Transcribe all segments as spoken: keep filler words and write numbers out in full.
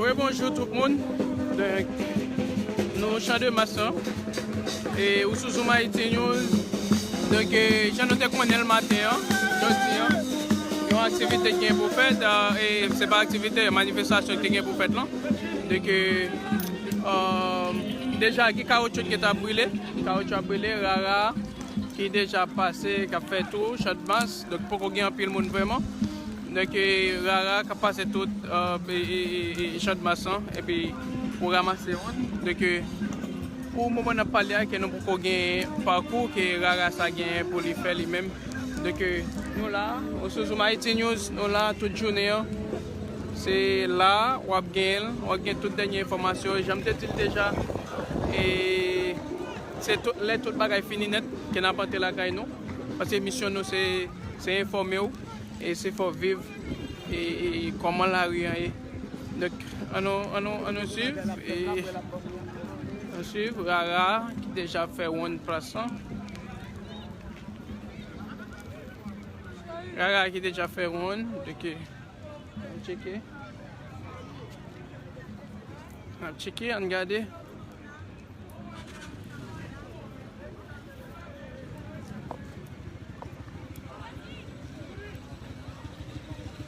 Wi, bonjou tout moun. Donk, nou Chan de Mas lan. E ou sou Zoom Haïti News. Donk, e, jan nou te konnen l maten an, jodi an, yon aktivite ki gen pou fèt, e, e se pa aktivite, manifestasyon ki te gen pou fèt lan. Donk, e, e, deja, gen kawotchou ki t ap brile, kawotchou ap brile, rara, ki deja pase, k ap fè tou, Chan de Mas. Donk, poko gen anpil moun vrèman. Donk, e, rara k ap pase tout, e, e, e, e, e, Chan de Mas lan, epi pou ranmase moun. Donk, e, pou moman n ap pale a, ke nou poko gen pakou ke rara sa gen pou li fè li menm. Donk, e, nou la, ou sou Zoom Haïti News, nou la tout jounen an. Se la, w ap gen l, w ap gen tout dènye enfòmasyon. Jan m te di l deja, e, se tout, lè tout bagay fini nèt, ke n ap antre lakay nou. Paske misyon nou, se, se enfòme w, e se fè w viv, e, e, e kòman lari an ye. Donk, ann nou, ann nou, ann nou swiv, e, ann swiv rara ki deja fè wonn plas lan. Rara ki deja fè wonn, donk, e, ann tcheke. Ann tcheke, ann gade.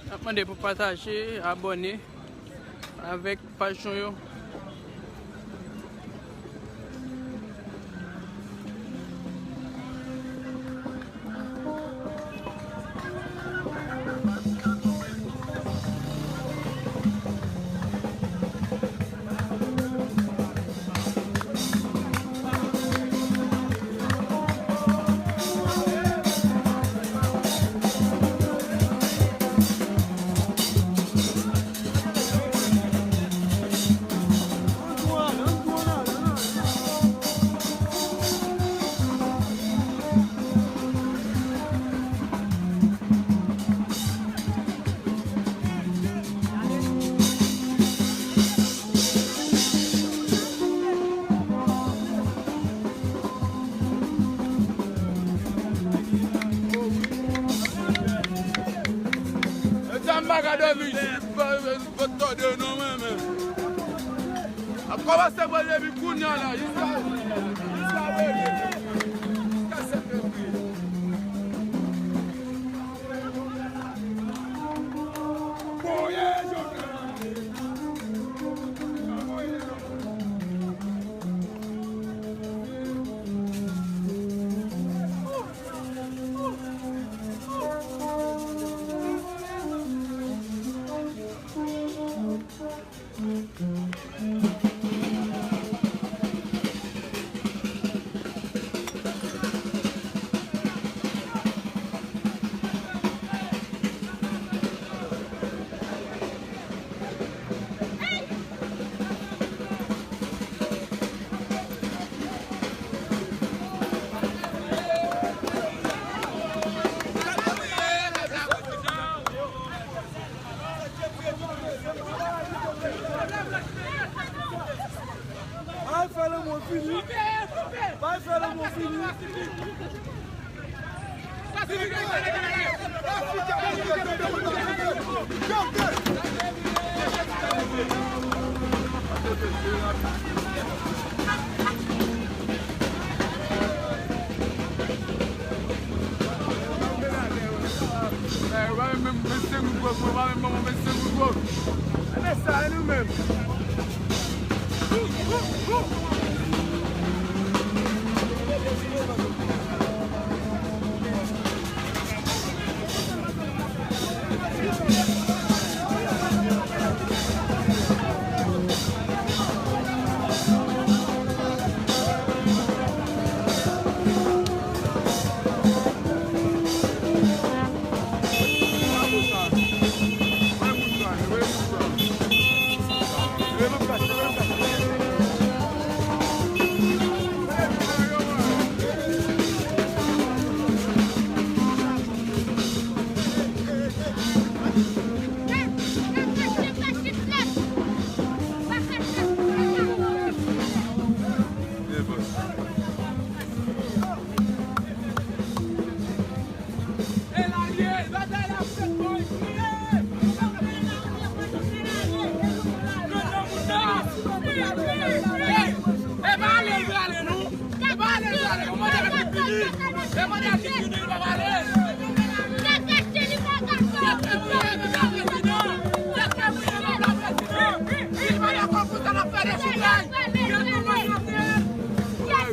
N ap mande pou pataje, abòne avèk paj nou yo. Mesye, m pa ka dòmi isit, m pa, m pa tòde non, men, men. Ap kòmanse pran depi kounye a la, jiska, jiska midi, jiska sèt fevriye. Bay fè lanmou fini. Bay fè lanmou fini. Mwen pa menm, mwen pa menm, mwen pa menm, mwen pa menm.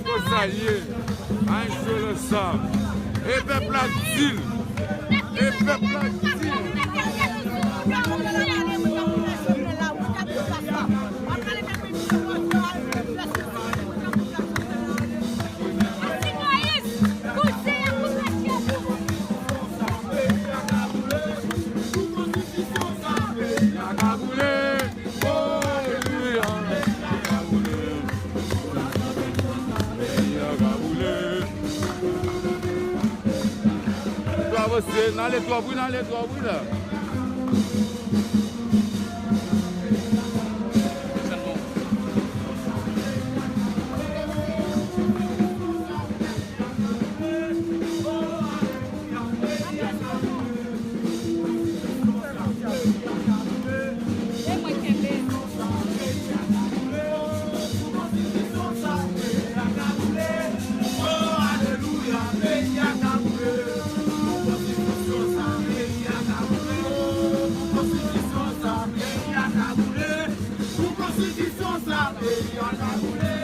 Konsa l ye. Ay, jwe le sa. E pèp la di l. E pèp la di l. N ale twòp wi, n ale twòp wi la. Pou konstitisyon sa, peyi a ka boule.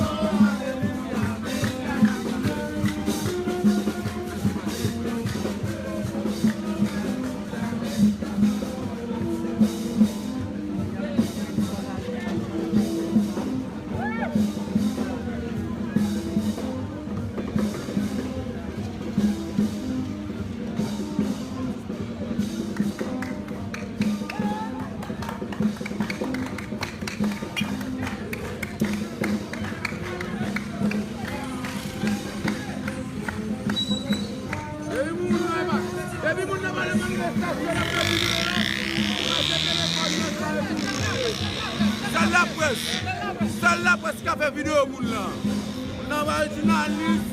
O alelouya, peyi a ka boule. Depi moun nan pa, depi moun nan pa nan manifestasyon, n ap fè videyo la. Pase telefòn nan, sa yo pou videyo. Sèl laprès, sèl laprès k ap fè videyo moun lan. Nan ba jounalis.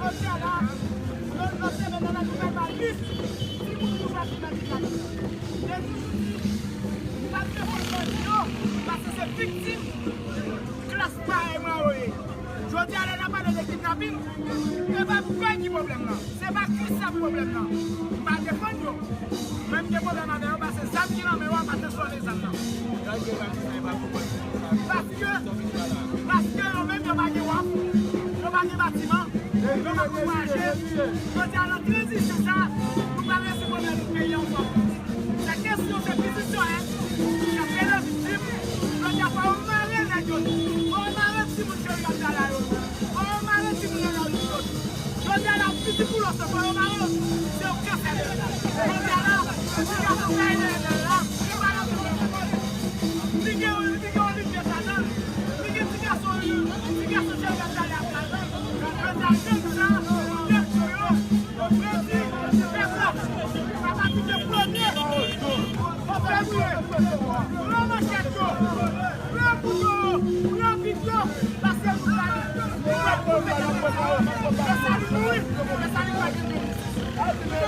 Jodi a la, lòt, lòt semèn nan, nan nouvèl pa lis, timoun nou pa kidnape la. E toujou di, m pa t reponn bandi yo, paske se viktim klas parèy mwen yo ye. Jodi a, lè n ap pale de kidnapin, e pa pou kwè ki pwoblèm nan. Se pa Christian pwoblèm nan. M pa defann yo. Men m gen pwoblèm avè yo paske zam ki nan men yo a pa transfòme zam nan. Paske, paske yo menm yo pa gen waf, yo pa gen batiman, yo pa ka vwayaje. Jodi a nan tranzisyon sa, nou pral rezoud pwoblèm peyi a yon fwa pou tout. Se kesyon, se pitit yo, en, ki ap peye viktim. Jodi a fò yo mare nèg yo tou. Fò yo mare timoun ke yo ap pale a yo tou. Fò yo mare timoun nan lari yo tou. Jodi a la, piti pou lòs, fò yo mare yo tou. Se yon kansè. Jodi a la, ti gason sa e la, e pa nan tout. Li gen, li gen yon limyè ladan l. Li gen ti gason, ti gason jèn gason ale ap ladan l. Jodi a, jèn sa, yo tèt yo, yo fredi, se pèp la. Sa pa kite premye. Fò fè bri. Pran manchèt yo. Pran kouto yo. Pran pik yo. Paske nou pale.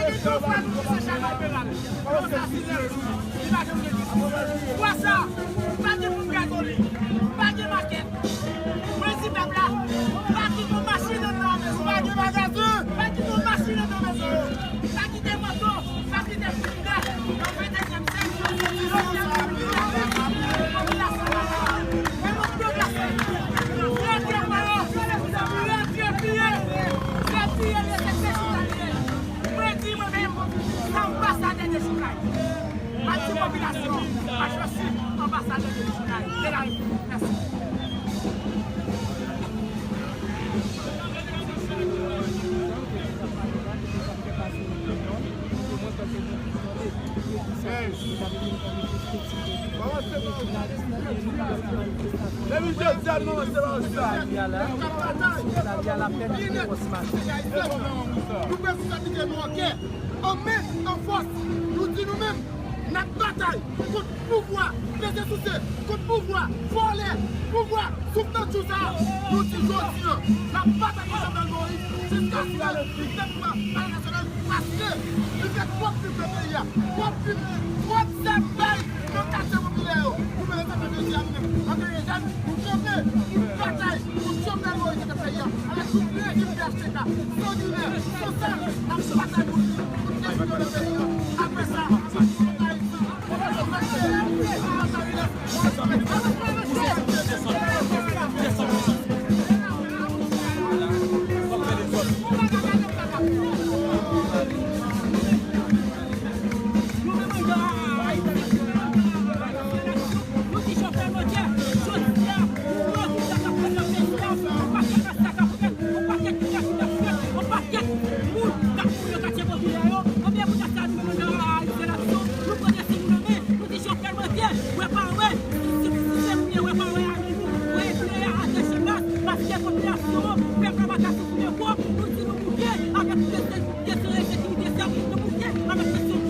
Yon frè nou ki se Jamal Peral, yon asasen, li pa janm gen jistis. Fwa sa, pa gen moun gazoline, pa gen makèt. Mwen di pèp la, pa kite yon machin anndan mezon. Pa gen magazen. Pa kite yon machin anndan mezon yo. Pa kite moto, pa kite frijiday. Nan ventenyèm syèk, jodi a, popilasyon la, men moun pèp la, se grandye pran yo, grandye piye, grandye piye, se, se chita li ye. Mwen di mwen menm, se anbasadè de Joukay. M ap di popilasyon an, je suis anbasadè de Joukay. De la Repiblik. Mèsi. Nou prèske sa kite nou an kè, an men, an fòs. Nou di nou menm, n ap batay kont pouvwa peze souse, kont pouvwa vòlè, pouvwa souf nan tchou sa a. Nou di jodi a, n ap batay kont Jovenel Moïse jiskaske li fè Palè Nasyonal, paske li fè twòp pib nan peyi a, twòp pib, twòp zam bay nan katye popilè yo. Nou menm, sa fè jodi a, nou menm, antanke jèn, nou kanpe pou n batay kont Jovenel Moïse ak peyi a, avèk tout rejim P H T K, san doulè, san sal, n ap batay pou n, pou n devlope peyi a. Apre sa, Ayiti, nou di Jovenel Moïse, wè pa wè, si, si, si se moun yo, wè pa wè, ale nou, wè, klè a, atè chèmas, paske popilasyon an, pèp la pa ka soufri ankò, nou di nou bouke avèk kesyon, kesyon ensekirite sa, nou bouke avèk kesyon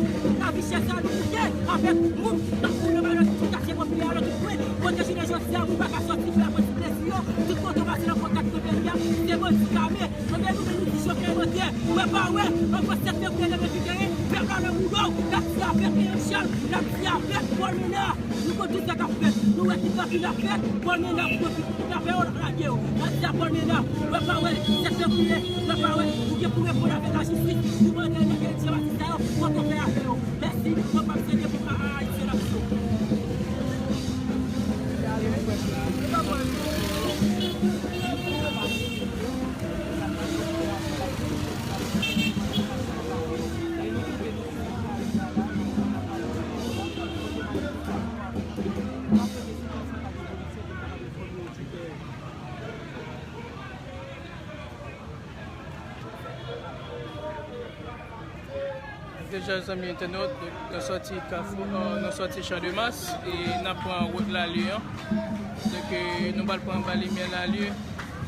lavi chè sa, nou bouke avèk moun k ap mouri nan malè tout katye popilè a, nan tout kwen, kote jounen jodi a, moun pa ka sòti pou y al pran ti plezi yo, tout kote w pase nan kontak nan peyi a, se bandi k ame. Ebyen, nou menm, nou di Jovenel Moïse, wè pa wè, anvan sèt fevriye de mil venteyen, pèp la nan woulo, n ap di avèk Jean Charles, n ap di avèk Paul Ménard. Nou konn tout sa k ap fèt. Nou wè kidnapin ap fèt, Paul Ménard pran tout kidnapè yo, l ap lage yo. N ap di a Paul Ménard, wè pa wè, sèt fevriye, wè pa wè, ou gen pou reponn avèk lajistis, pou mande nèg Jean Baptiste sa yo, kote w fè avè yo. Mèsi, mwen p ap sede pou ka Ayisyen ap sou. Deja, zanmi entènot, nou sòti Kafou, euh, nou sòti Champ de Mars e n ap pran wout Lalue an. Donk, euh, nou pral pran anba limyè Lalue.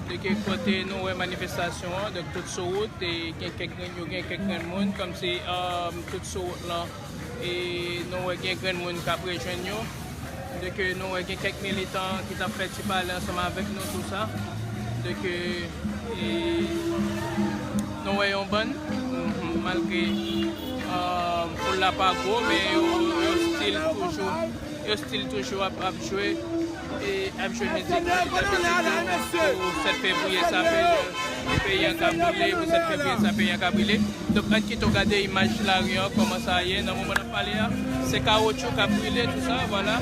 Donk, kote nou wè manifestasyon an, donk, tout sou wout, e gen kèk grenn, yo gen kèk grenn moun, kòmsi, euh, tout sou wout lan, e nou wè gen grenn moun k ap rejwenn yo. Donk, nou wè gen kèk militan ki t ap fè ti pale ansanm avèk nou, tou sa. Donk, e, nou wè yon bann, mhm, malgre, euh, foul la pa gwo, men yo, yo still toujou, yo still toujou ap, ap jwe, e ap jwe mizik pou sèt fevriye sa, pou peyi an ka boule, pou sèt fevriye sa, peyi an ka boule. Donk, ann kite w gade imaj lari an, kòman sa ye nan moman n ap pale a. Se kawotchou k ap brile, tou sa, vwala.